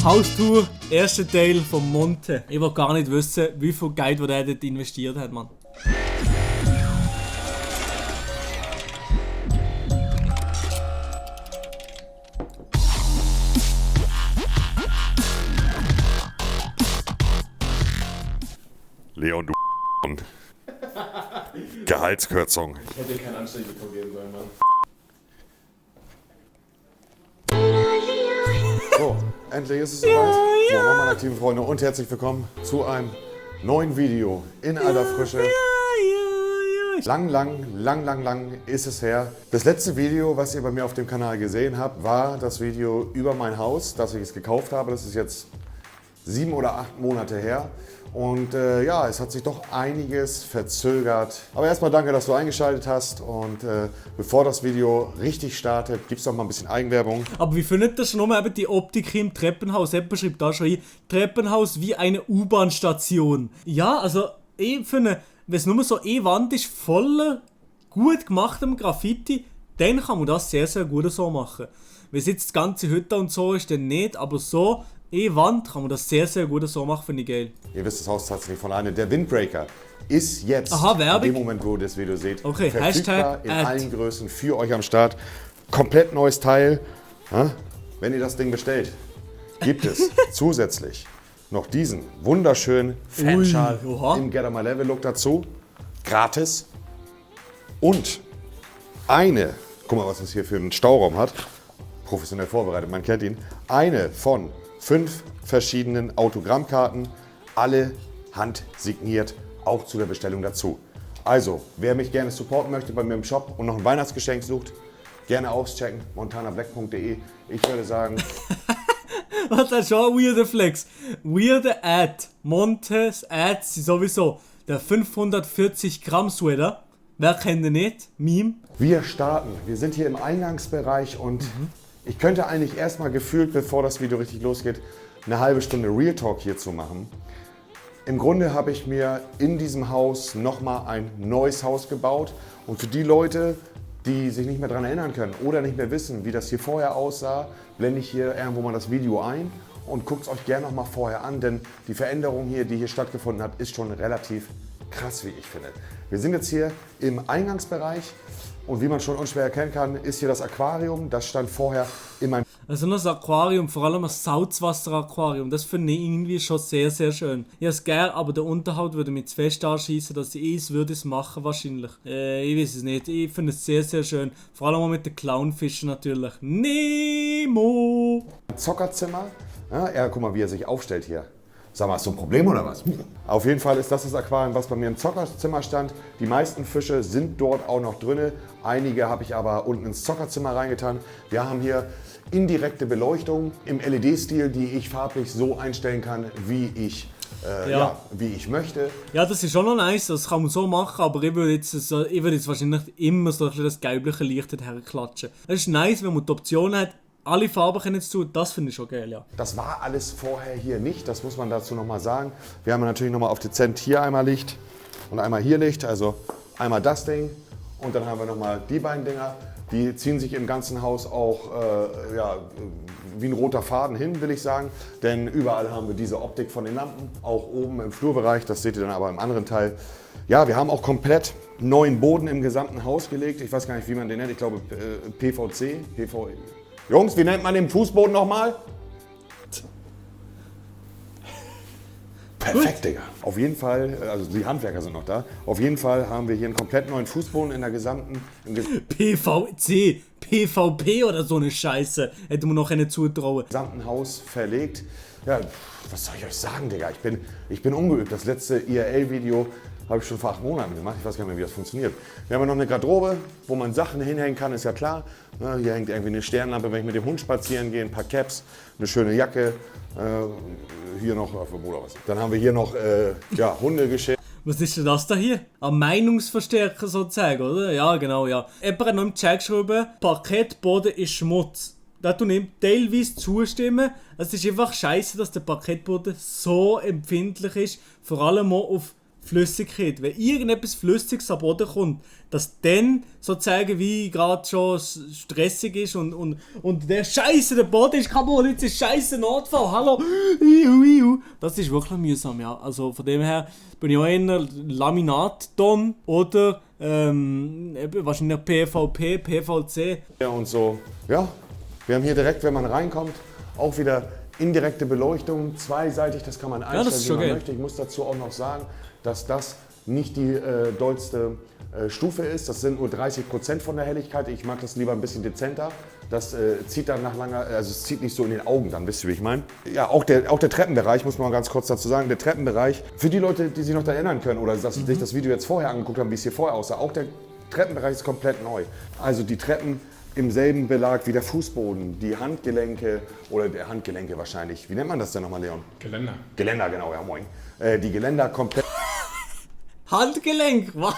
Haustour, erster Teil von Monte. Ich will gar nicht wissen, wie viel Geld er dort investiert hat, Mann. Leon, du Gehaltskürzung. Ich hätte dir keinen Anstrich geben sollen, Mann. So, endlich ist es soweit. Moin, meine aktiven Freunde, und herzlich willkommen zu einem neuen Video in alter Frische. Lang ist es her. Das letzte Video, was ihr bei mir auf dem Kanal gesehen habt, war das Video über mein Haus, das ich es gekauft habe. Das ist jetzt 7 oder 8 Monate her. Und ja, es hat sich doch einiges verzögert. Aber erstmal danke, dass du eingeschaltet hast. Und bevor das Video richtig startet, gibt es noch mal ein bisschen Eigenwerbung. Aber wie findet ihr schon nochmal eben die Optik hier im Treppenhaus? Jemand schreibt da schon hin, Treppenhaus wie eine U-Bahn-Station. Ja, also ich finde, wenn es nur so Wand ist, voller gut gemachtem Graffiti, dann kann man das sehr, sehr gut so machen. Wenn es jetzt die ganze Hütte und so ist, dann nicht, aber so Wand kann man das sehr, sehr gut so machen, finde ich geil. Ihr wisst das Haus tatsächlich von alleine. Der Windbreaker ist jetzt, Werbung. in dem Moment, wo ihr das Video seht, okay, verfügbar Hashtag in Ad. allen Größen für euch am Start. Komplett neues Teil. Ja? Wenn ihr das Ding bestellt, gibt es zusätzlich noch diesen wunderschönen Fanschal im Get On My Level Look dazu. Gratis. Und eine, guck mal, was das hier für einen Stauraum hat. Professionell vorbereitet, man kennt ihn. Eine von 5 verschiedenen Autogrammkarten, alle handsigniert, auch zu der Bestellung dazu. Also, wer mich gerne supporten möchte bei mir im Shop und noch ein Weihnachtsgeschenk sucht, gerne auschecken, montanablack.de. Ich würde sagen... Was ist schon ein weirder Flex? Weirder Ad. Montes Ads sind sowieso der 540 Gramm Sweater. Wer kennt den nicht? Meme. Wir starten. Wir sind hier im Eingangsbereich und ich könnte eigentlich erstmal gefühlt, bevor das Video richtig losgeht, eine halbe Stunde Real Talk hierzu machen. Im Grunde habe ich mir in diesem Haus nochmal ein neues Haus gebaut. Und für die Leute, die sich nicht mehr daran erinnern können oder nicht mehr wissen, wie das hier vorher aussah, blende ich hier irgendwo mal das Video ein und guckt es euch gerne nochmal vorher an, denn die Veränderung hier, die hier stattgefunden hat, ist schon relativ krass, wie ich finde. Wir sind jetzt hier im Eingangsbereich. Und wie man schon unschwer erkennen kann, ist hier das Aquarium. Das stand vorher in meinem... Also das Aquarium, vor allem das Salzwasser-Aquarium, das finde ich irgendwie schon sehr, sehr schön. Ich habe es gerne, aber der Unterhalt würde mich zu fest anschießen, dass ich es würde machen wahrscheinlich. Ich weiß es nicht. Ich finde es sehr, sehr schön. Vor allem auch mit den Clownfischen natürlich. Nemo! Zockerzimmer. Ja, guck mal, wie er sich aufstellt hier. Sag mal, hast du ein Problem oder was? Auf jeden Fall ist das Aquarium, was bei mir im Zockerzimmer stand. Die meisten Fische sind dort auch noch drin. Einige habe ich aber unten ins Zockerzimmer reingetan. Wir haben hier indirekte Beleuchtung im LED-Stil, die ich farblich so einstellen kann, wie ich möchte. Ja, das ist schon noch nice, das kann man so machen, aber ich würde jetzt wahrscheinlich immer so ein bisschen das gelbliche Licht herklatschen. Es ist nice, wenn man die Option hat, alle Farben können jetzt tun, das finde ich schon geil, ja. Das war alles vorher hier nicht, das muss man dazu nochmal sagen. Wir haben natürlich nochmal auf dezent hier einmal Licht und einmal hier Licht, also einmal das Ding und dann haben wir nochmal die beiden Dinger. Die ziehen sich im ganzen Haus auch wie ein roter Faden hin, will ich sagen. Denn überall haben wir diese Optik von den Lampen, auch oben im Flurbereich, das seht ihr dann aber im anderen Teil. Ja, wir haben auch komplett neuen Boden im gesamten Haus gelegt. Ich weiß gar nicht, wie man den nennt, ich glaube PVC. Jungs, wie nennt man den Fußboden nochmal? Perfekt, Digga. Auf jeden Fall, also die Handwerker sind noch da. Auf jeden Fall haben wir hier einen komplett neuen Fußboden in der gesamten... PVC, PVP oder so eine Scheiße. Hätte man noch eine zutrauen. Gesamten Haus verlegt. Ja, was soll ich euch sagen, Digga? Ich bin ungeübt. Das letzte IRL-Video habe ich schon vor 8 Monaten gemacht. Ich weiß gar nicht mehr, wie das funktioniert. Wir haben noch eine Garderobe, wo man Sachen hinhängen kann, ist ja klar. Hier hängt irgendwie eine Sternlampe, wenn ich mit dem Hund spazieren gehe, ein paar Caps, eine schöne Jacke. Hier noch, oder was? Dann haben wir hier noch Hundegeschirr. Was ist denn das da hier? Ein Meinungsverstärker sozusagen, oder? Ja, genau, ja. Jemand hat noch im Chat geschrieben, Parkettboden ist Schmutz. Da tue ich teilweise zustimmen. Es ist einfach scheiße, dass der Parkettboden so empfindlich ist. Vor allem auch auf Flüssigkeit. Wenn irgendetwas Flüssiges am Boden kommt, dass dann sozusagen wie gerade schon stressig ist und der Scheiße, der Boden ist kaputt, jetzt ist Scheiße Notfall, hallo, iu. Das ist wirklich mühsam, ja. Also von dem her bin ich auch eher Laminat-Don oder wahrscheinlich PVP, PVC. Ja, und so. Ja, wir haben hier direkt, wenn man reinkommt, auch wieder indirekte Beleuchtung, zweiseitig, das kann man einstellen, das ist schon wie man geil. möchte. Ich muss dazu auch noch sagen, dass das nicht die dollste Stufe ist. Das sind nur 30% von der Helligkeit. Ich mag das lieber ein bisschen dezenter. Das zieht dann nach langer, also es zieht nicht so in den Augen dann, wisst ihr, wie ich meine? Ja, auch der Treppenbereich, muss man mal ganz kurz dazu sagen, der Treppenbereich, für die Leute, die sich noch daran erinnern können oder dass sich das Video jetzt vorher angeguckt haben, wie es hier vorher aussah, auch der Treppenbereich ist komplett neu. Also die Treppen im selben Belag wie der Fußboden, die Handgelenke oder der Handgelenke wahrscheinlich. Wie nennt man das denn nochmal, Leon? Geländer. Geländer, genau, ja moin. Die Geländer komplett. Handgelenk, was?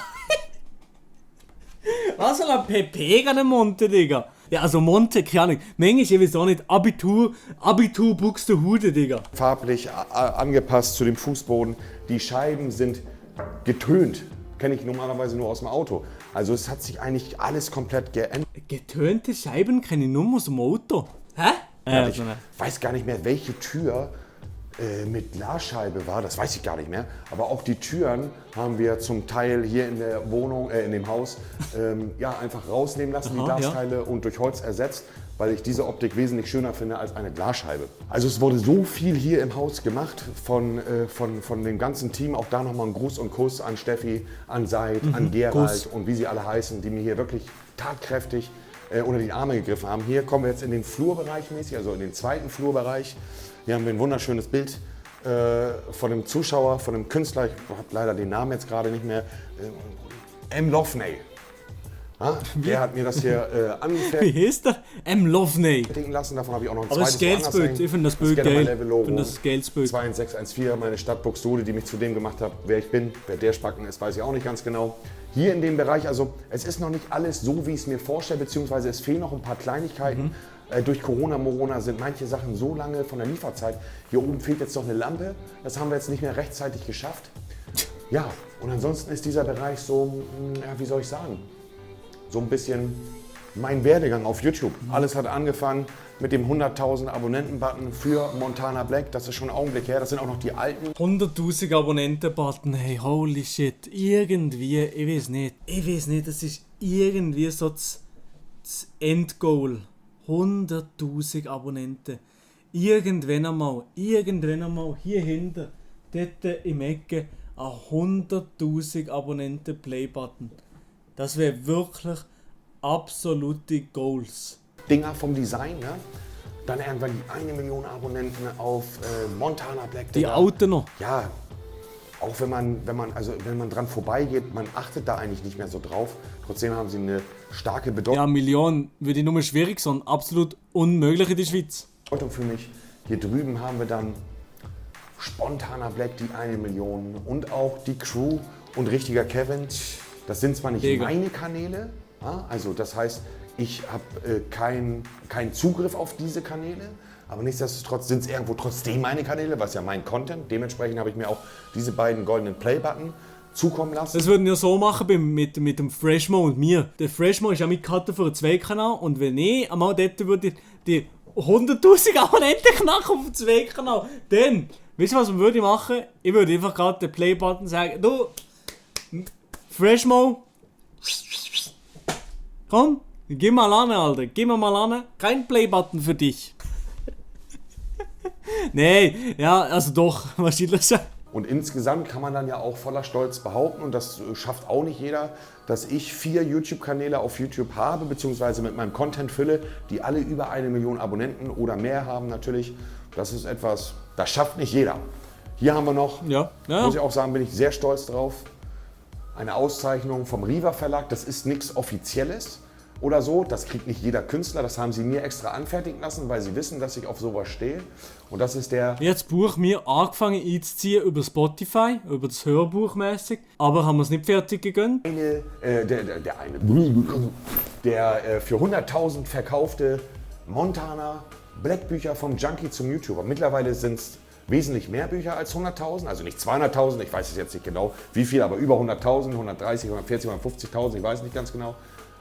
Was soll ein PP an dem Monte, Digga? Ja, also Monte, keine Ahnung. Manchmal, ich weiß auch nicht, Abitur Buxtehude, Digga. Farblich angepasst zu dem Fußboden. Die Scheiben sind getönt. Kenne ich normalerweise nur aus dem Auto. Also es hat sich eigentlich alles komplett geändert. Getönte Scheiben kenne ich nur aus dem Auto. Hä? Ich weiß gar nicht mehr, welche Tür mit Glasscheibe war, das weiß ich gar nicht mehr. Aber auch die Türen haben wir zum Teil hier in der Wohnung, in dem Haus, ja, einfach rausnehmen lassen, die Glasteile, und durch Holz ersetzt, weil ich diese Optik wesentlich schöner finde als eine Glasscheibe. Also es wurde so viel hier im Haus gemacht von dem ganzen Team. Auch da nochmal ein Gruß und Kuss an Steffi, an Seid, an Gerald und wie sie alle heißen, die mir hier wirklich tatkräftig unter die Arme gegriffen haben. Hier kommen wir jetzt in den Flurbereich mäßig, also in den zweiten Flurbereich. Hier haben wir ein wunderschönes Bild von dem Zuschauer, von dem Künstler, ich habe leider den Namen jetzt gerade nicht mehr, M. Loveney. Ja, der hat mir das hier Wie angefertigt hieß der? M. Loveney. lassen, davon habe ich auch noch ein Aber das zweites ist woanders Geldbild, hängen. ich finde das Bild Get On My geil. Level Logo. Ich finde das Geldbild. 21614, meine Stadt Buxtehude, die mich zu dem gemacht hat, wer ich bin. Wer der Spacken ist, weiß ich auch nicht ganz genau. Hier in dem Bereich, also es ist noch nicht alles so, wie ich es mir vorstelle, beziehungsweise es fehlen noch ein paar Kleinigkeiten. Durch Corona sind manche Sachen so lange von der Lieferzeit. Hier oben fehlt jetzt noch eine Lampe, das haben wir jetzt nicht mehr rechtzeitig geschafft. Ja, und ansonsten ist dieser Bereich so, ja, wie soll ich sagen, so ein bisschen mein Werdegang auf YouTube. Alles hat angefangen mit dem 100.000 Abonnenten-Button für Montana Black. Das ist schon ein Augenblick her. Das sind auch noch die alten. 100.000 Abonnenten-Button, hey, holy shit. Irgendwie, ich weiß nicht, das ist irgendwie so das Endgoal. 100.000 Abonnenten. Irgendwann einmal, hier hinten, dort im Ecke, ein 100.000 Abonnenten-Play-Button. Das wäre wirklich absolute Goals. Dinger vom Design, ne? Dann irgendwann die 1 Million Abonnenten auf Montana Black. Die Digga. Auto noch. Ja, auch wenn man dran vorbeigeht, man achtet da eigentlich nicht mehr so drauf. Trotzdem haben sie eine starke Bedeutung Ja, Millionen würde ich nur schwierig, sondern absolut unmöglich in der Schweiz. für mich. Hier drüben haben wir dann Montana Black, die 1 Million, und auch die Crew und richtiger Kevin. Das sind zwar nicht Digga. meine Kanäle, ja, also das heißt, ich habe keinen Zugriff auf diese Kanäle, aber nichtsdestotrotz sind es irgendwo trotzdem meine Kanäle, was ja mein Content. Dementsprechend habe ich mir auch diese beiden goldenen Play-Button zukommen lassen. Das würden wir so machen mit dem Freshmo und mir. Der Freshmo ist ja mit Cutter für einen Zweikanal und wenn ich einmal dort würde die 100.000 Abonnenten knacken auf dem Zweikanal, dann, wisst ihr, was wir würde machen? Ich würde einfach gerade den Play-Button sagen, du, Freshmo, komm, gib mal an, Alter, gib mir mal an, kein Play-Button für dich. Nee, ja, also doch, wahrscheinlich schon. Und insgesamt kann man dann ja auch voller Stolz behaupten, und das schafft auch nicht jeder, dass ich 4 YouTube-Kanäle auf YouTube habe, beziehungsweise mit meinem Content fülle, die alle über 1 Million Abonnenten oder mehr haben natürlich. Das ist etwas, das schafft nicht jeder. Hier haben wir noch, Ja. muss ich auch sagen, bin ich sehr stolz drauf, eine Auszeichnung vom Riva Verlag. Das ist nichts Offizielles oder so, das kriegt nicht jeder Künstler, das haben sie mir extra anfertigen lassen, weil sie wissen, dass ich auf sowas stehe. Und das ist der Jetzt Buch mir angefangen einzuziehen über Spotify, über das Hörbuch mäßig, aber haben wir es nicht fertig gegönnt. der für 100.000 verkaufte Montana Black Bücher vom Junkie zum YouTuber. Mittlerweile sind es wesentlich mehr Bücher als 100.000, also nicht 200.000, ich weiß es jetzt nicht genau, wie viel, aber über 100.000, 130, 140, 150.000, ich weiß nicht ganz genau.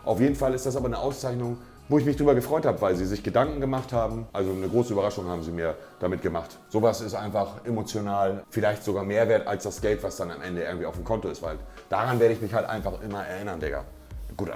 Auf jeden Fall ist das aber eine Auszeichnung, wo ich mich drüber gefreut habe, weil sie sich Gedanken gemacht haben. Also eine große Überraschung haben sie mir damit gemacht. Sowas ist einfach emotional, vielleicht sogar mehr wert als das Geld, was dann am Ende irgendwie auf dem Konto ist, weil daran werde ich mich halt einfach immer erinnern, Digga. Gut,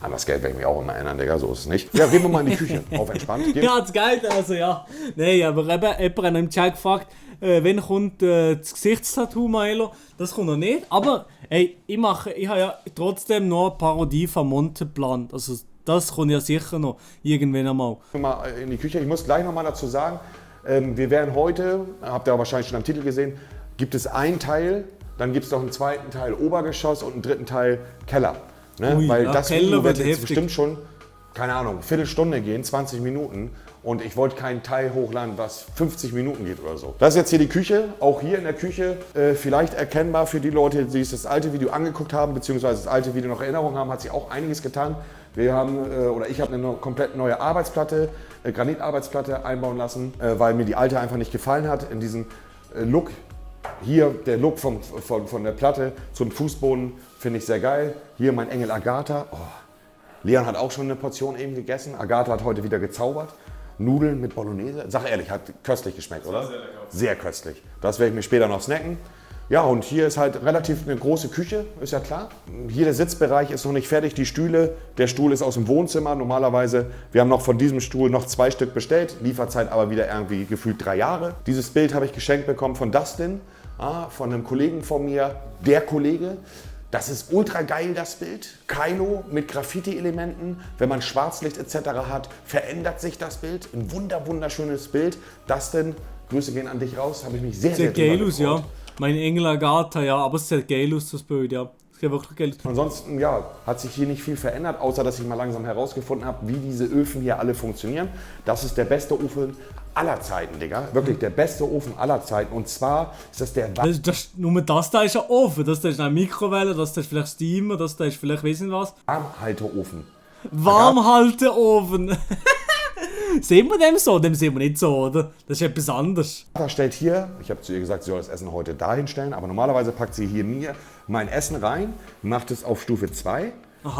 an das Geld werde ich mich auch immer erinnern, Digga, so ist es nicht. Ja, gehen wir mal in die Küche, auf entspannt. Ja, das Geil, also ja. Nein, aber eben, jemand hat im Chat gefragt, wann kommt das Gesichtstattoo, Milo? Das kommt noch nicht, aber hey, ich habe ja trotzdem noch eine Parodie von Monte geplant. Also das kommt ja sicher noch irgendwann einmal. Mal in die Küche. Ich muss gleich noch mal dazu sagen, wir werden heute, habt ihr wahrscheinlich schon am Titel gesehen, gibt es einen Teil, dann gibt es noch einen zweiten Teil Obergeschoss und einen dritten Teil Keller. Ne? Ui, weil ja, das Keller Video wird wird jetzt heftig. bestimmt schon, keine Ahnung, eine Viertelstunde gehen, 20 Minuten. Und ich wollte keinen Teil hochladen, was 50 Minuten geht oder so. Das ist jetzt hier die Küche, auch hier in der Küche, vielleicht erkennbar für die Leute, die sich das alte Video angeguckt haben, beziehungsweise das alte Video noch Erinnerung haben, hat sich auch einiges getan. Wir haben, ich habe eine komplett neue Arbeitsplatte, Granitarbeitsplatte einbauen lassen, weil mir die alte einfach nicht gefallen hat. In diesem Look, hier der Look von der Platte zum Fußboden finde ich sehr geil. Hier mein Engel Agatha. Oh. Leon hat auch schon eine Portion eben gegessen. Agatha hat heute wieder gezaubert. Nudeln mit Bolognese. Sag ehrlich, hat köstlich geschmeckt, oder? Sehr lecker. Sehr köstlich. Das werde ich mir später noch snacken. Ja, und hier ist halt relativ eine große Küche, ist ja klar. Hier der Sitzbereich ist noch nicht fertig, die Stühle. Der Stuhl ist aus dem Wohnzimmer normalerweise. Wir haben noch von diesem Stuhl noch 2 Stück bestellt, Lieferzeit aber wieder irgendwie gefühlt 3 Jahre. Dieses Bild habe ich geschenkt bekommen von Dustin, von einem Kollegen von mir, der Kollege. Das ist ultra geil, das Bild. Kylo mit Graffiti-Elementen. Wenn man Schwarzlicht etc. hat, verändert sich das Bild. Ein wunderschönes Bild. Dustin, Grüße gehen an dich raus, habe ich mich sehr Sehr drüber geil aus, gefreut. ja. Mein Engel Agatha, ja, aber es sieht geil aus, das Bild, ja. Es sieht wirklich geil aus. Ansonsten, ja, hat sich hier nicht viel verändert, außer dass ich mal langsam herausgefunden habe, wie diese Öfen hier alle funktionieren. Das ist der beste Ofen aller Zeiten, Digga. Wirklich der beste Ofen aller Zeiten. Und zwar ist das der Nur das da ist ein Ofen, das da ist eine Mikrowelle, das da ist vielleicht Steamer, das da ist vielleicht weiss nicht was. Warmhalteofen. Warmhalteofen! Sehen wir dem so? Dem sehen wir nicht so, oder? Das ist etwas anderes. Da stellt hier, ich habe zu ihr gesagt, sie soll das Essen heute dahin stellen, aber normalerweise packt sie hier mir mein Essen rein, macht es auf Stufe 2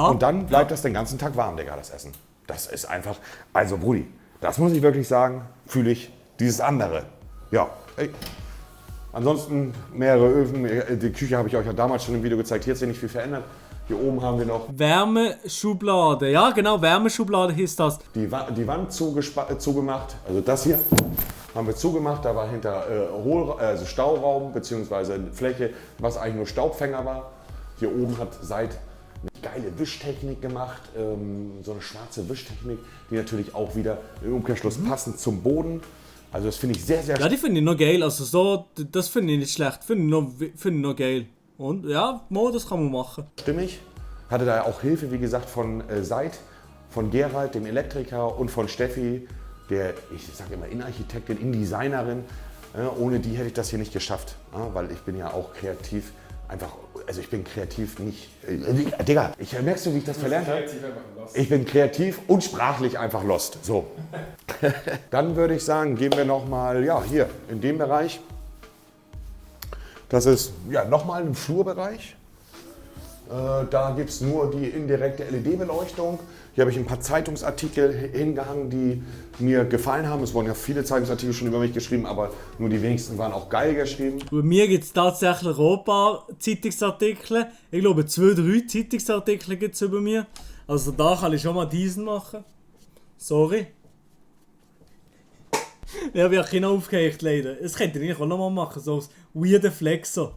und dann bleibt das den ganzen Tag warm, Digga, das Essen. Das ist einfach, also Brudi, das muss ich wirklich sagen, fühle ich dieses andere. Ja, ey. Ansonsten mehrere Öfen, die Küche habe ich euch ja damals schon im Video gezeigt, hier hat sich nicht viel verändert. Hier oben haben wir noch Wärmeschublade, ja genau, Wärmeschublade hieß das. die Wand zugemacht, also das hier haben wir zugemacht, da war hinter also Stauraum bzw. Fläche, was eigentlich nur Staubfänger war. Hier oben hat Seid eine geile Wischtechnik gemacht, so eine schwarze Wischtechnik, die natürlich auch wieder im Umkehrschluss passend zum Boden. Also das finde ich sehr Ja, die finde ich noch geil, also so, das finde ich nicht schlecht, finde ich noch geil. Und ja, das kann man machen. stimmig. Hatte da auch Hilfe, wie gesagt, von Seid, von Gerald, dem Elektriker, und von Steffi, der, ich sage immer, Innenarchitektin, Innendesignerin. Ohne die hätte ich das hier nicht geschafft, weil ich bin ja auch kreativ. Einfach, also ich bin kreativ nicht. Digga, merkst du, wie ich das verlernt habe? Ich bin kreativ und sprachlich einfach lost. So. Dann würde ich sagen, gehen wir nochmal, ja, hier in dem Bereich. Das ist ja nochmal ein Flurbereich. Da gibt es nur die indirekte LED-Beleuchtung. Hier habe ich ein paar Zeitungsartikel hingehangen, die mir gefallen haben. Es wurden ja viele Zeitungsartikel schon über mich geschrieben, aber nur die wenigsten waren auch geil geschrieben. Bei mir gibt es tatsächlich auch ein paar Zeitungsartikel. Ich glaube 2, 3 Zeitungsartikel gibt es über mir. Also da kann ich schon mal diesen machen. Sorry. Ich habe ja keinen aufgehängt leider. Das könnte ich auch noch mal machen, so als weirder Flexer.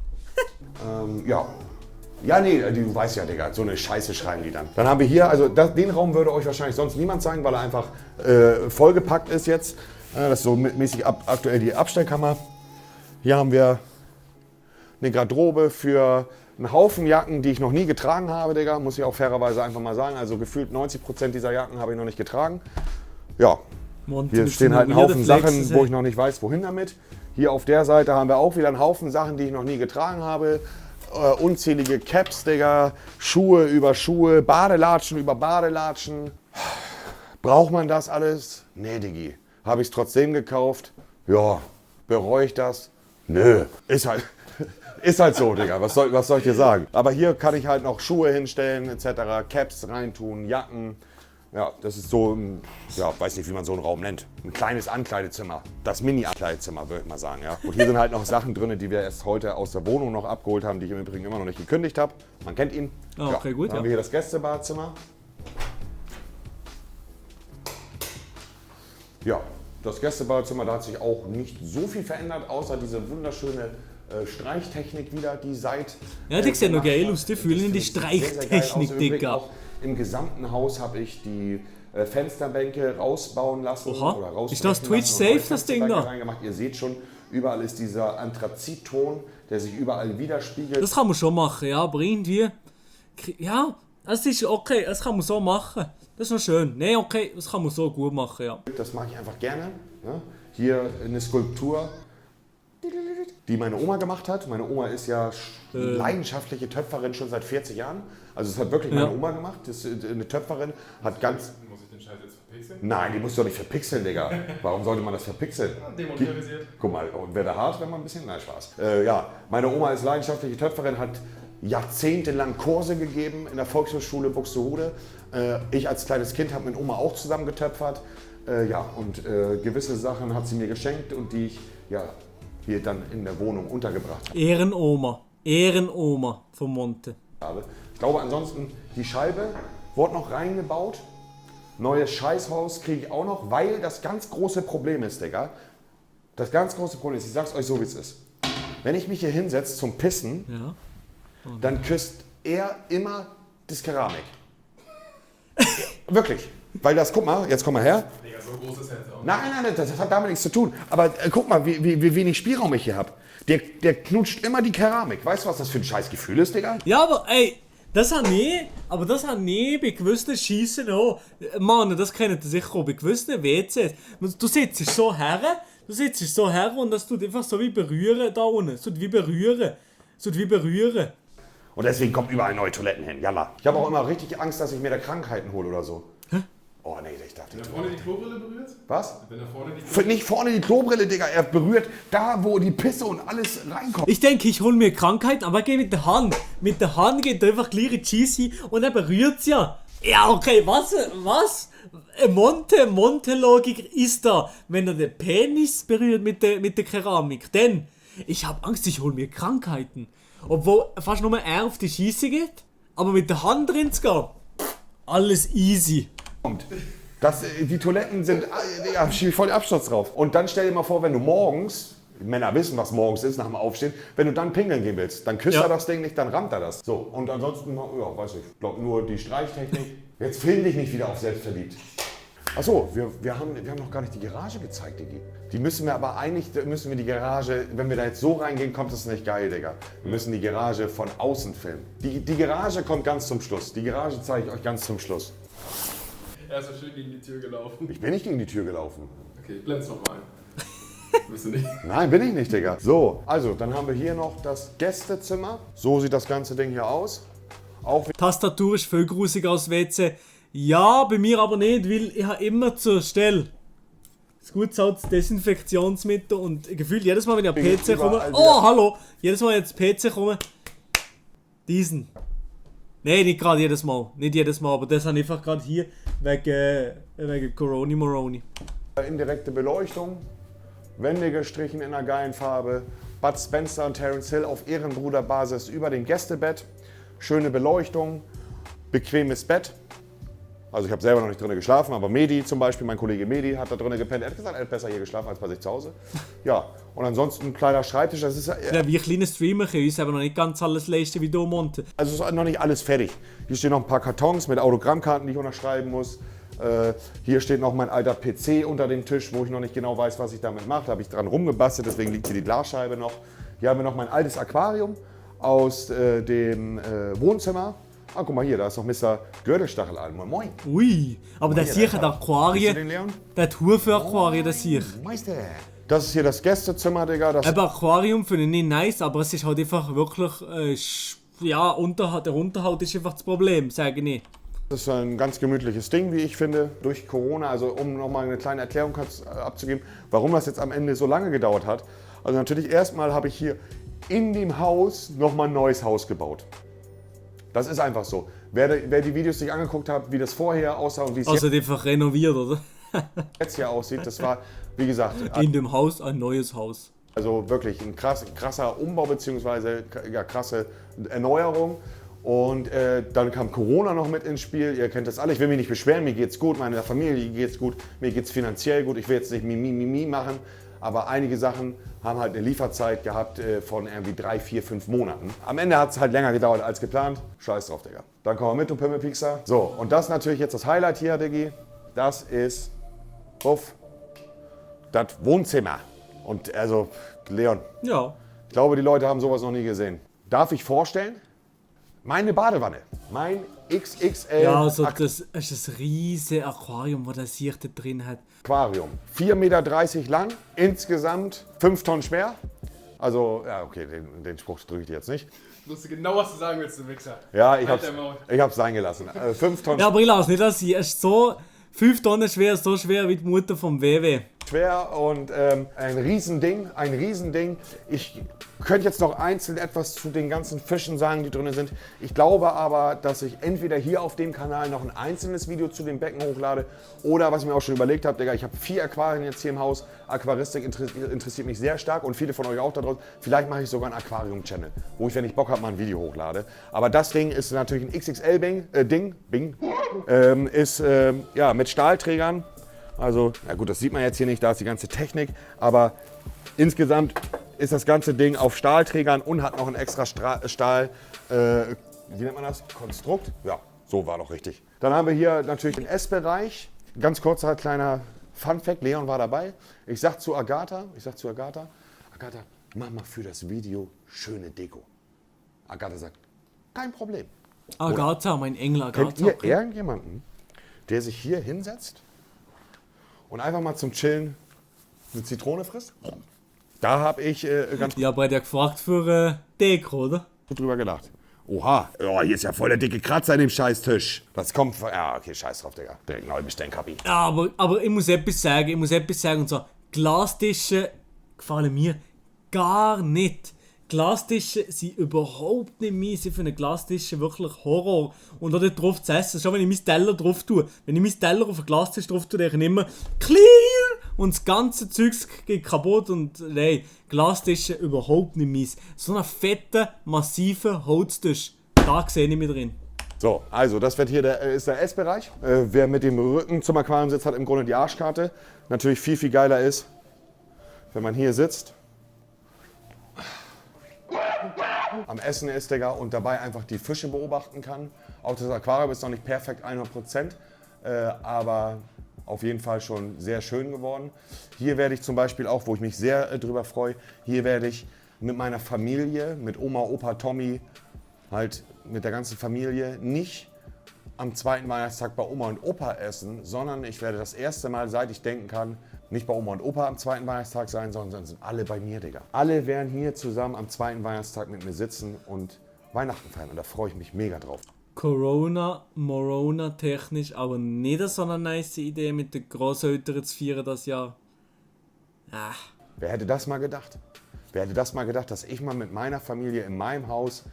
Ja. Ja, nee, du weißt ja, Digga, so eine Scheiße schreiben die dann. Dann haben wir hier, also den Raum würde euch wahrscheinlich sonst niemand zeigen, weil er einfach vollgepackt ist jetzt. Das ist so mäßig aktuell die Abstellkammer. Hier haben wir eine Garderobe für einen Haufen Jacken, die ich noch nie getragen habe, Digga. Muss ich auch fairerweise einfach mal sagen. Also gefühlt 90% dieser Jacken habe ich noch nicht getragen. Ja, hier stehen halt ein Haufen Sachen, wo ich noch nicht weiß, wohin damit. Hier auf der Seite haben wir auch wieder einen Haufen Sachen, die ich noch nie getragen habe. Unzählige Caps, Digga, Schuhe über Schuhe, Badelatschen über Badelatschen. Braucht man das alles? Nee, Diggi. Habe ich es trotzdem gekauft? Ja, Bereue ich das? Nö, ist halt, ist halt so, Digga. Was soll ich dir sagen? Aber hier kann ich halt noch Schuhe hinstellen, etc., Caps reintun, Jacken. Ja, das ist so, ja, weiß nicht, wie man so einen Raum nennt. Ein kleines Ankleidezimmer. Das Mini-Ankleidezimmer, würde ich mal sagen, ja. Und hier sind halt noch Sachen drin, die wir erst heute aus der Wohnung noch abgeholt haben, die ich im Übrigen immer noch nicht gekündigt habe. Man kennt ihn. Okay, ja. gut, Dann haben wir hier das Gästebadzimmer. Ja, das Gästebadzimmer, da hat sich auch nicht so viel verändert, außer diese wunderschöne Streichtechnik wieder, die seit... Ja, die sieht noch geil aus, die fühlen die Streichtechnik, Digga. Auch im gesamten Haus habe ich die Fensterbänke rausbauen lassen. Oha, oder rausbrechen ist das Twitch lassen und safe, das Ding Fensterbänke da? reingemacht. Ihr seht schon, überall ist dieser Anthrazitton, der sich überall widerspiegelt. Das kann man schon machen, ja, aber irgendwie... Ja, das ist okay, das kann man so machen. Das ist noch schön. Nee, okay, das kann man so gut machen, ja. Das mache ich einfach gerne. Ne? Hier eine Skulptur, die meine Oma gemacht hat. Meine Oma ist ja leidenschaftliche Töpferin schon seit 40 Jahren. Also es hat wirklich meine Oma gemacht. Das ist eine Töpferin, hat ganz... Muss ich den Scheiß jetzt verpixeln? Nein, die musst du doch nicht verpixeln, Digga. Warum sollte man das verpixeln? Demonetarisiert. Guck mal, und wäre hart, wenn man ein bisschen... Nein, Spaß. Ja, meine Oma ist leidenschaftliche Töpferin, hat jahrzehntelang Kurse gegeben in der Volkshochschule Buxtehude. Ich als kleines Kind habe mit Oma auch zusammen getöpfert. Ja, und gewisse Sachen hat sie mir geschenkt und die ich ja, hier dann in der Wohnung untergebracht Ehrenoma von Monte. habe. Ich glaube ansonsten, die Scheibe wurde noch reingebaut. Neues Scheißhaus kriege ich auch noch, weil das ganz große Problem ist, Digga. Das ganz große Problem ist, ich sag's euch so, wie es ist. Wenn ich mich hier hinsetze zum Pissen, Ja. dann küsst er immer das Keramik. Wirklich. Weil das, guck mal, jetzt komm mal her. Digga, so groß ist er jetzt auch. Nein, das hat damit nichts zu tun. Aber guck mal, wie wenig Spielraum ich hier habe. Der knutscht immer die Keramik. Weißt du, was das für ein scheiß Gefühl ist, Digga? Ja, aber ey, das habe ich bei gewissen Schießen auch. Mann, das kennt ihr sicher auch bei gewissen WCs. Du sitzt so her und das tut einfach so wie berühren da unten. Es tut wie berühren. Und deswegen kommen überall neue Toiletten hin. Jalla. Ich habe auch immer richtig Angst, dass ich mir da Krankheiten hole oder so. Oh nee, ich dachte. Wenn er vorne die Klobrille berührt? Was? Wenn er vorne die Klobrille... Nicht vorne die Klobrille, Digga. Er berührt da, wo die Pisse und alles reinkommt. Ich denke, ich hole mir Krankheiten, aber geh mit der Hand. Mit der Hand geht er einfach gleich in die Scheisse und er berührt's ja. Ja, okay, was? Monte-Logik ist da, wenn er den Penis berührt mit der Keramik. Denn ich habe Angst, ich hole mir Krankheiten. Obwohl fast nur er auf die Scheisse geht, aber mit der Hand drin zu gehen, alles easy. Die Toiletten sind, ja, schiebe ich voll den Absturz drauf. Und dann stell dir mal vor, wenn du morgens, Männer wissen, was morgens ist nach dem Aufstehen, wenn du dann pinkeln gehen willst, dann küsst er das Ding nicht, dann rammt er das. So, und ansonsten, ja, weiß ich glaube nur die Streichtechnik. Jetzt film dich nicht wieder auf selbstverliebt. Achso, wir haben noch gar nicht die Garage gezeigt, Digi. Die müssen wir aber eigentlich, die Garage, wenn wir da jetzt so reingehen, kommt das nicht geil, Digga. Wir müssen die Garage von außen filmen. Die Garage kommt ganz zum Schluss. Die Garage zeige ich euch ganz zum Schluss. Er ist so schön gegen die Tür gelaufen. Ich bin nicht gegen die Tür gelaufen. Okay, blend's noch mal ein. Bist du nicht? Nein, bin ich nicht, Digga. So, also, dann haben wir hier noch das Gästezimmer. So sieht das ganze Ding hier aus. Auch Tastatur ist voll grusig aus WC. Ja, bei mir aber nicht, weil ich habe immer zur Stelle das gute altes Desinfektionsmittel und gefühlt jedes Mal, wenn ich am PC komme... Oh, hallo! Jedes Mal, wenn ich ans PC komme... Diesen. Nein, nicht gerade jedes Mal. Nicht jedes Mal, aber das habe ich einfach gerade hier wegen Corona Moroni. indirekte Beleuchtung, Wände gestrichen in einer geilen Farbe, Bud Spencer und Terence Hill auf Ehrenbruderbasis über dem Gästebett, schöne Beleuchtung, bequemes Bett. Also ich habe selber noch nicht drin geschlafen, aber Medi zum Beispiel, mein Kollege Medi hat da drin gepennt. Er hat gesagt, er hat besser hier geschlafen als bei sich zu Hause. Ja, und ansonsten ein kleiner Schreibtisch. Das ist, ja, wie kleine Streamer können uns aber noch nicht ganz alles leisten wie du, Monte. Also es ist noch nicht alles fertig. Hier stehen noch ein paar Kartons mit Autogrammkarten, die ich unterschreiben muss. Hier steht noch mein alter PC unter dem Tisch, wo ich noch nicht genau weiß, was ich damit mache. Da habe ich dran rumgebastelt, deswegen liegt hier die Glasscheibe noch. Hier haben wir noch mein altes Aquarium aus dem Wohnzimmer. Ah, guck mal hier, da ist noch Mr. Gürtelstachel an. Moin, moin. Ui, aber das hier hat Siehst du Aquarien. den, Leon? Der Tour für Aquarien, das hier. Meister. Das ist hier das Gästezimmer, Digga. Das Aber Aquarium finde ich nicht nice, aber es ist halt einfach wirklich, ja, der Unterhalt ist einfach das Problem, sage ich nicht. Das ist ein ganz gemütliches Ding, wie ich finde, durch Corona. Also um nochmal eine kleine Erklärung abzugeben, warum das jetzt am Ende so lange gedauert hat. Also natürlich erstmal habe ich hier in dem Haus nochmal ein neues Haus gebaut. Das ist einfach so. Wer die Videos sich angeguckt hat, wie das vorher aussah und wie es Also einfach renoviert, oder? jetzt hier aussieht, das war, wie gesagt, In dem Haus ein neues Haus. also wirklich ein krasser Umbau bzw. Ja, krasse Erneuerung. Und dann kam Corona noch mit ins Spiel. Ihr kennt das alle. Ich will mich nicht beschweren. Mir geht's gut. Meiner Familie geht's gut. Mir geht's finanziell gut. Ich will jetzt nicht Mimi machen. Aber einige Sachen haben halt eine Lieferzeit gehabt von irgendwie 3, 4, 5 Monaten. Am Ende hat es halt länger gedauert als geplant. Scheiß drauf, Digga. Dann kommen wir mit, du Pimmelpiekser. So, und das ist natürlich jetzt das Highlight hier, Diggi. Das ist das Wohnzimmer. Und also, Leon, Ja. ich glaube, die Leute haben sowas noch nie gesehen. Darf ich vorstellen? Meine Badewanne. Mein XXL Ja, also das ist ein riesiges Aquarium, das das hier da drin hat. Aquarium. 4,30 Meter lang, insgesamt 5 Tonnen schwer. Also, ja, okay, den Spruch drücke ich dir jetzt nicht. Du wusstest genau, was du sagen willst, du Wichser. Ja, ich Halt dein Maul. hab's sein gelassen. 5 Tonnen Ja, aber ich lasse nicht, dass sie ist so 5 Tonnen schwer, so schwer wie die Mutter vom WW. schwer und ein Riesending. Ich könnte jetzt noch einzeln etwas zu den ganzen Fischen sagen, die drin sind. Ich glaube aber, dass ich entweder hier auf dem Kanal noch ein einzelnes Video zu den Becken hochlade oder, was ich mir auch schon überlegt habe, Digga, ich habe 4 Aquarien jetzt hier im Haus. Aquaristik interessiert mich sehr stark und viele von euch auch da draußen. Vielleicht mache ich sogar einen Aquarium-Channel, wo ich, wenn ich Bock habe, mal ein Video hochlade. Aber das Ding ist natürlich ein XXL-Ding, ja, mit Stahlträgern. Also, na gut, das sieht man jetzt hier nicht, da ist die ganze Technik, aber insgesamt ist das ganze Ding auf Stahlträgern und hat noch ein extra Stahl, wie nennt man das? Konstrukt? Ja, so war doch richtig. Dann haben wir hier natürlich den Essbereich. Ganz kurzer kleiner Funfact, Leon war dabei. Ich sag zu Agatha, Agatha, mach mal für das Video schöne Deko. Agatha sagt, kein Problem. Agatha, mein Engel Kennt Agatha. ihr irgendjemanden, der sich hier hinsetzt und einfach mal zum Chillen eine Zitrone frisst? Da habe ich ganz Ja, aber der gefragt für Deko, oder? gut drüber gedacht. Oha, oh, hier ist ja voll der dicke Kratzer in dem Scheißtisch. Das kommt von... Ja, okay, scheiß drauf, Digga. Direkt neu bestellen, Kapi. Ja, aber ich muss etwas sagen, und zwar, Glastische gefallen mir gar nicht. Glastische sind überhaupt nicht mies. Ich finde Glastische wirklich Horror. Und auch dort drauf zu essen, schon wenn ich meinen Teller drauf tue. Wenn ich meinen Teller auf einen Glastisch drauf tue, denke ich immer clear und das ganze Zeugs geht kaputt. Und nein, Glastische überhaupt nicht mies. So einen fetten, massiven Holztisch, da sehe ich mich drin. So, also das wird hier ist der Essbereich. Wer mit dem Rücken zum Aquarium sitzt, hat im Grunde die Arschkarte. Natürlich viel, viel geiler ist, wenn man hier sitzt, am Essen ist, Digga, und dabei einfach die Fische beobachten kann. Auch das Aquarium ist noch nicht perfekt 100%, aber auf jeden Fall schon sehr schön geworden. Hier werde ich zum Beispiel auch, wo ich mich sehr drüber freue, hier werde ich mit meiner Familie, mit Oma, Opa, Tommy, halt mit der ganzen Familie nicht am zweiten Weihnachtstag bei Oma und Opa essen, sondern ich werde das erste Mal, seit ich denken kann, nicht bei Oma und Opa am zweiten Weihnachtstag sein, sondern sind alle bei mir, Digga. Alle werden hier zusammen am zweiten Weihnachtstag mit mir sitzen und Weihnachten feiern und da freue ich mich mega drauf. Morona technisch, aber nicht so eine nice Idee mit den Grosseltern zu feiern das Jahr. Ah. Wer hätte das mal gedacht? Wer hätte das mal gedacht, dass ich mal mit meiner Familie in meinem Haus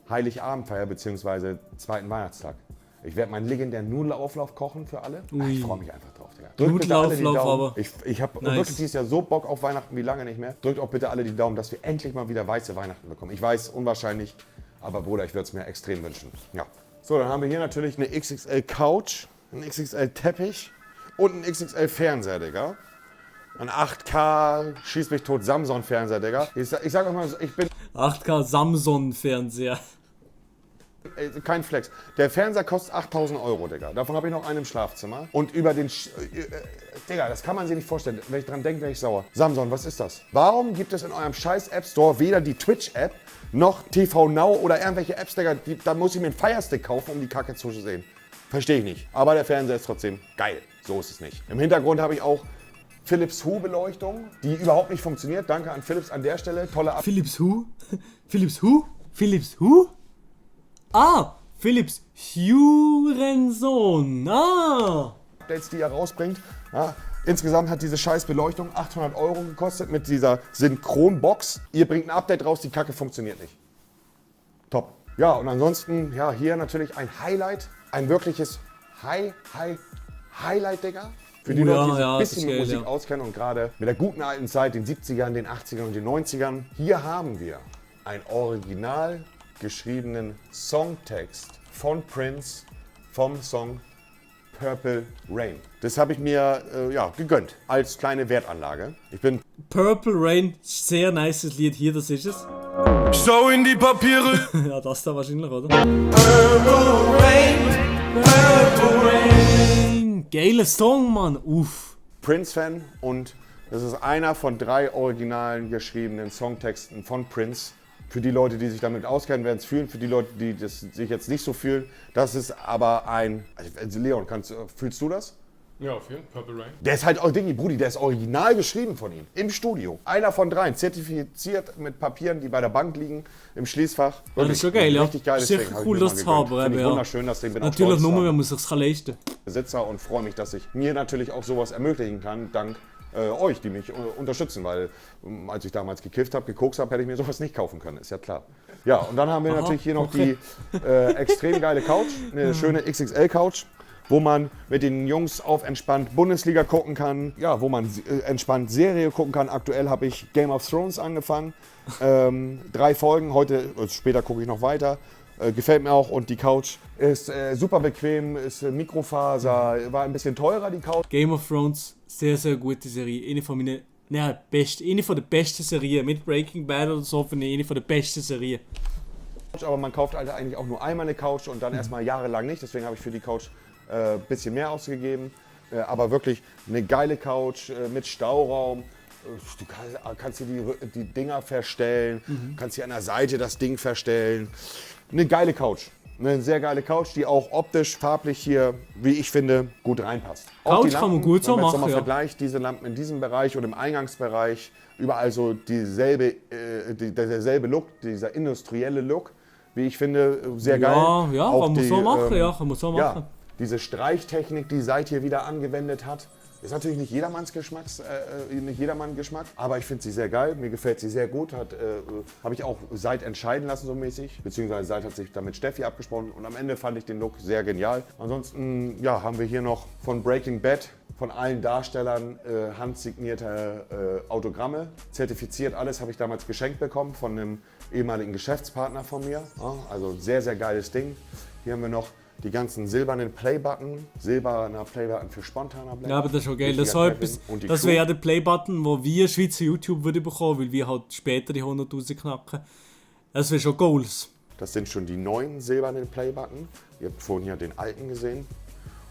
Heiligabend feiere, beziehungsweise zweiten Weihnachtstag? Ich werde meinen legendären Nudelauflauf kochen für alle. Ui. Ich freue mich einfach drauf, Digga. Drückt bitte alle die Nudelauflauf, Daumen. aber Ich habe nice. wirklich dieses Jahr so Bock auf Weihnachten wie lange nicht mehr. Drückt auch bitte alle die Daumen, dass wir endlich mal wieder weiße Weihnachten bekommen. Ich weiß, unwahrscheinlich, aber Bruder, ich würde es mir extrem wünschen. Ja. So, dann haben wir hier natürlich eine XXL Couch, einen XXL Teppich und einen XXL Fernseher, Digga. Ein 8K, schieß mich tot, Samsung-Fernseher, Digga. Ich sag euch mal, ich bin 8K Samsung-Fernseher. kein Flex. Der Fernseher kostet 8.000 Euro, Digga. Davon habe ich noch einen im Schlafzimmer. Und über den... Digga, das kann man sich nicht vorstellen. Wenn ich dran denke, wäre ich sauer. Samsung, was ist das? Warum gibt es in eurem scheiß App Store weder die Twitch-App noch TV Now oder irgendwelche Apps, Digga? Da muss ich mir einen Firestick kaufen, um die Kacke zu sehen. Verstehe ich nicht. Aber der Fernseher ist trotzdem geil. So ist es nicht. Im Hintergrund habe ich auch Philips Hue-Beleuchtung, die überhaupt nicht funktioniert. Danke an Philips an der Stelle. Tolle Ab... Philips Hue? Philips Hue? Philips Hue? Ah! Philips Hurensohn. Updates, die er rausbringt. Ja, insgesamt hat diese scheiß Beleuchtung 800 € gekostet mit dieser Synchronbox. Ihr bringt ein Update raus, die Kacke funktioniert nicht. Top. Ja, und ansonsten, ja, hier natürlich ein Highlight. Ein wirkliches Highlight, Digga. Für die Leute, die sich ein bisschen mit Musik auskennen und gerade mit der guten alten Zeit, den 70ern, den 80ern und den 90ern. Hier haben wir einen original geschriebenen Songtext von Prince vom Song Purple Rain. Das habe ich mir gegönnt als kleine Wertanlage. Purple Rain, sehr nices Lied hier, das ist es. Schau in die Papiere. Ja, das da wahrscheinlich, oder? Purple Rain, Purple Rain. Geiler Song, Mann. Uff. Prince-Fan und das ist einer von 3 originalen geschriebenen Songtexten von Prince. Für die Leute, die sich damit auskennen, werden es fühlen. Für die Leute, die das sich jetzt nicht so fühlen, das ist aber ein... Also Leon, fühlst du das? Ja, auf jeden Fall. Purple Rain. Der ist halt, Diggi, Brudi, der ist original geschrieben von ihm. Im Studio. Einer von 3, zertifiziert mit Papieren, die bei der Bank liegen, im Schließfach. Ja, das ist schon geil, ja. Richtig geiles Ding. Sicher cool, das zu haben. Finde ich wunderschön, dass den bin natürlich nur, wenn man es sich leisten kann. Besitzer und freue mich, dass ich mir natürlich auch sowas ermöglichen kann, dank euch, die mich unterstützen, weil als ich damals gekifft habe, gekokst habe, hätte ich mir sowas nicht kaufen können, ist ja klar. Ja, und dann haben wir natürlich hier noch die extrem geile Couch, eine schöne XXL-Couch, wo man mit den Jungs auf entspannt Bundesliga gucken kann, ja, wo man entspannt Serie gucken kann. Aktuell habe ich Game of Thrones angefangen, 3 Folgen, später gucke ich noch weiter. Gefällt mir auch und die Couch ist super bequem, ist Mikrofaser, war ein bisschen teurer die Couch. Game of Thrones, sehr, sehr gute Serie. Eine von meinen, eine von der besten Serien. Mit Breaking Bad oder so, finde ich eine von der besten Serien. Aber man kauft halt eigentlich auch nur einmal eine Couch und dann erstmal jahrelang nicht. Deswegen habe ich für die Couch ein bisschen mehr ausgegeben. Aber wirklich eine geile Couch mit Stauraum. Du kannst dir die Dinger verstellen, kannst hier an der Seite das Ding verstellen. Eine geile Couch. Eine sehr geile Couch, die auch optisch, farblich hier, wie ich finde, gut reinpasst. Auch Couch kann man gut so machen, ja. Vergleicht diese Lampen in diesem Bereich und im Eingangsbereich, überall so derselbe Look, dieser industrielle Look, wie ich finde, sehr geil. Ja, kann man so machen, kann man so machen. Ja, diese Streichtechnik, die Seid hier wieder angewendet hat, ist natürlich nicht jedermanns Geschmack, aber ich finde sie sehr geil, mir gefällt sie sehr gut, habe ich auch Seid entscheiden lassen so mäßig, beziehungsweise Seid hat sich da mit Steffi abgesprochen und am Ende fand ich den Look sehr genial. Ansonsten haben wir hier noch von Breaking Bad, von allen Darstellern handsignierte Autogramme, zertifiziert alles, habe ich damals geschenkt bekommen von einem ehemaligen Geschäftspartner von mir, also sehr, sehr geiles Ding. Hier haben wir noch die ganzen silberner Playbutton für spontaner Play. Ja, aber das ist schon geil. Das wäre ja der Playbutton, wo wir Schweizer YouTube würde bekommen, weil wir halt später die 100'000 knacken. Das wäre schon Goals. Das sind schon die neuen silbernen Playbutton. Ihr habt vorhin ja den alten gesehen.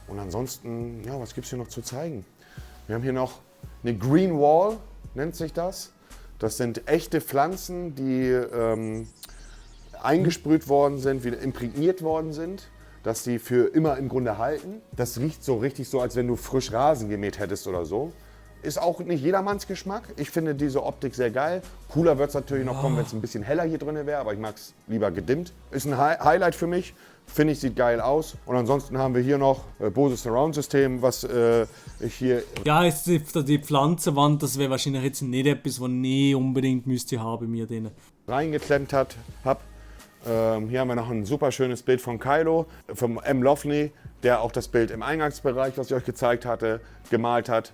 Und ansonsten, ja, was gibt es hier noch zu zeigen? Wir haben hier noch eine Green Wall, nennt sich das. Das sind echte Pflanzen, die eingesprüht worden sind, wieder imprägniert worden sind, dass die für immer im Grunde halten. Das riecht so richtig so, als wenn du frisch Rasen gemäht hättest oder so. Ist auch nicht jedermanns Geschmack. Ich finde diese Optik sehr geil. Cooler wird es natürlich noch kommen, wenn es ein bisschen heller hier drin wäre, aber ich mag es lieber gedimmt. Ist ein Highlight für mich. Finde ich, sieht geil aus. Und ansonsten haben wir hier noch Bose Surround System, was ich hier... Ja, jetzt die Pflanzenwand, das wäre wahrscheinlich jetzt nicht etwas, was ich unbedingt müsste haben, mir denen. Reingeklemmt habe. Hier haben wir noch ein super schönes Bild von Kylo, vom M. Lovely, der auch das Bild im Eingangsbereich, was ich euch gezeigt hatte, gemalt hat.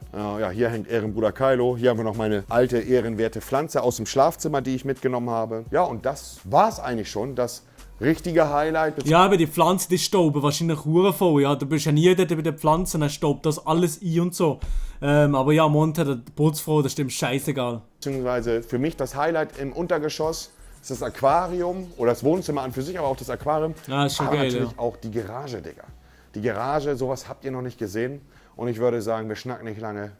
Hier hängt Ehrenbruder Kylo. Hier haben wir noch meine alte, ehrenwerte Pflanze aus dem Schlafzimmer, die ich mitgenommen habe. Ja, und das war's eigentlich schon. Das richtige Highlight. Ja, aber die Pflanze, die stauben wahrscheinlich voll. Ja, du bist ja nie dort bei den Pflanzen, dann staubt das alles ein und so. Aber ja, Monte, der Putzfrau, das stimmt scheißegal. Beziehungsweise für mich das Highlight im Untergeschoss ist das Aquarium oder das Wohnzimmer an für sich, aber auch das Aquarium. Ja, ist schon aber geil, natürlich auch die Garage, Digga. Die Garage, sowas habt ihr noch nicht gesehen. Und ich würde sagen, wir schnacken nicht lange.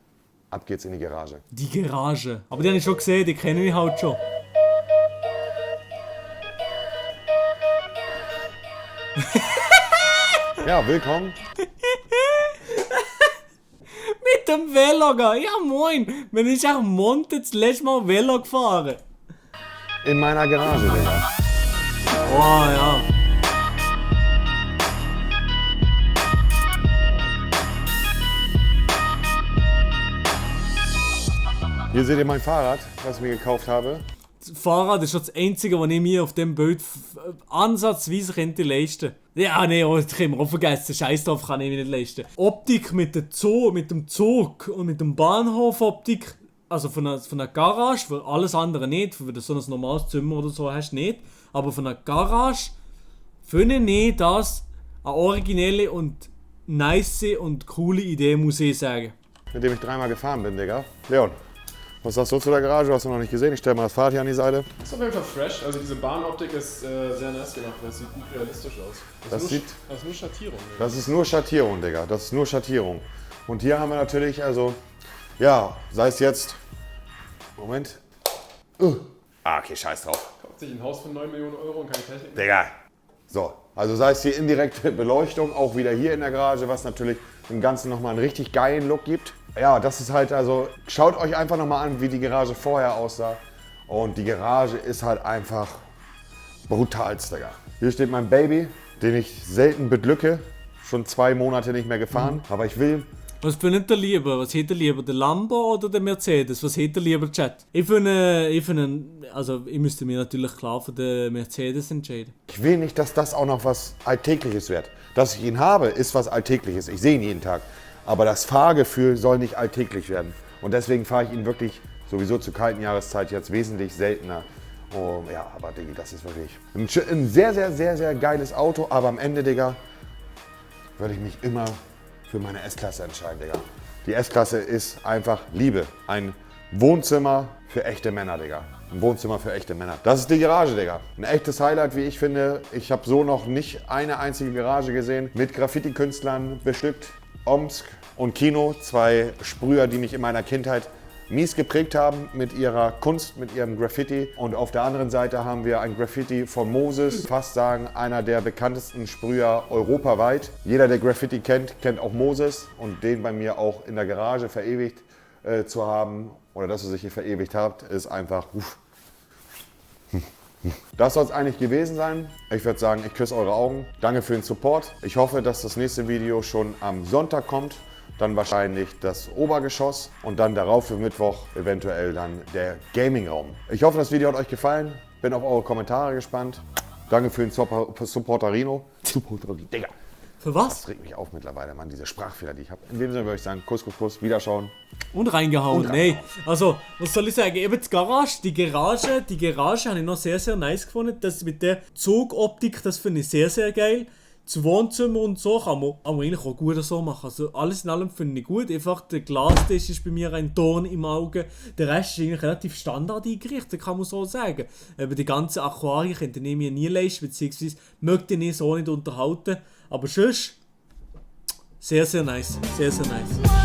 Ab geht's in die Garage. Die Garage. Aber die habe ich schon gesehen, die kenne ich halt schon. Ja, willkommen. Mit dem Velo gehen. Ja moin. Man ist auch Monte das letzte Mal Velo gefahren. In meiner Garage, Digga. Oh ja. Hier seht ihr mein Fahrrad, was ich mir gekauft habe. Das Fahrrad ist schon das einzige, was ich mir auf dem Bild ansatzweise könnte leisten. Ja, nee, das können wir auch vergessen. Scheiß drauf, kann ich mir nicht leisten. Optik mit dem Zug und mit dem Bahnhof Optik, also von einer Garage, für alles andere nicht, für so ein normales Zimmer oder so hast du nicht, aber von einer Garage finde ich das eine originelle und nice und coole Idee, muss ich sagen. Mit dem ich 3-mal gefahren bin, Digga. Leon, was sagst du zu der Garage? Hast du noch nicht gesehen? Ich stelle mal das Fahrrad hier an die Seite. Das ist auf jeden Fall fresh. Also diese Bahnoptik ist sehr nice gemacht. Das sieht gut realistisch aus. Das ist nur Schattierung. Digga. Das ist nur Schattierung, Digga. Das ist nur Schattierung. Und hier haben wir natürlich, also, ja, sei es jetzt. Moment. Okay, scheiß drauf. Kauft sich ein Haus von 9 Millionen Euro und keine Technik. Digga. So, also sei es die indirekte Beleuchtung, auch wieder hier in der Garage, was natürlich dem Ganzen nochmal einen richtig geilen Look gibt. Ja, das ist halt, also, schaut euch einfach nochmal an, wie die Garage vorher aussah. Und die Garage ist halt einfach brutal, Digga. Hier steht mein Baby, den ich selten beglücke. Schon 2 Monate nicht mehr gefahren, aber ich will. Was findet ihr lieber? Was hättet ihr lieber, der Lambo oder der Mercedes? Was hättet ihr lieber, Chat? Ich müsste mir natürlich klar für den Mercedes entscheiden. Ich will nicht, dass das auch noch was Alltägliches wird. Dass ich ihn habe, ist was Alltägliches. Ich sehe ihn jeden Tag. Aber das Fahrgefühl soll nicht alltäglich werden. Und deswegen fahre ich ihn wirklich sowieso zur kalten Jahreszeit jetzt wesentlich seltener. Oh, ja, aber Diggi, das ist wirklich ein sehr, sehr, sehr, sehr geiles Auto. Aber am Ende, Digga, würde ich mich immer für meine S-Klasse entscheiden, Digga. Die S-Klasse ist einfach Liebe. Ein Wohnzimmer für echte Männer, Digga. Ein Wohnzimmer für echte Männer. Das ist die Garage, Digga. Ein echtes Highlight, wie ich finde. Ich habe so noch nicht eine einzige Garage gesehen. Mit Graffiti-Künstlern bestückt. Omsk und Kino, 2 Sprüher, die mich in meiner Kindheit mies geprägt haben mit ihrer Kunst, mit ihrem Graffiti. Und auf der anderen Seite haben wir ein Graffiti von Moses, fast sagen einer der bekanntesten Sprüher europaweit. Jeder, der Graffiti kennt, kennt auch Moses und den bei mir auch in der Garage verewigt zu haben oder dass ihr sich hier verewigt habt, ist einfach. Das soll es eigentlich gewesen sein. Ich würde sagen, ich küsse eure Augen. Danke für den Support. Ich hoffe, dass das nächste Video schon am Sonntag kommt. Dann wahrscheinlich das Obergeschoss und dann darauf für Mittwoch eventuell dann der Gaming-Raum. Ich hoffe, das Video hat euch gefallen. Bin auf eure Kommentare gespannt. Danke für den Supporterino. Digga. Für was? Das regt mich auf mittlerweile, Mann, diese Sprachfehler, die ich habe. In dem Sinne würde ich sagen, Kuss, Kuss, Kuss, Wiederschauen. Und reingehauen, nee. Also, was soll ich sagen? Eben die Garage habe ich noch sehr, sehr nice gefunden. Das mit der Zugoptik, das finde ich sehr, sehr geil. Das Wohnzimmer und so kann man eigentlich auch gut so machen. Also alles in allem finde ich gut. Einfach der Glastisch ist bei mir ein Dorn im Auge. Der Rest ist eigentlich relativ standard eingerichtet, kann man so sagen. Aber die ganzen Aquarien könnte ich mir nie leisten, beziehungsweise möchte ich so nicht unterhalten. Aber sonst sehr, sehr nice. Sehr, sehr nice.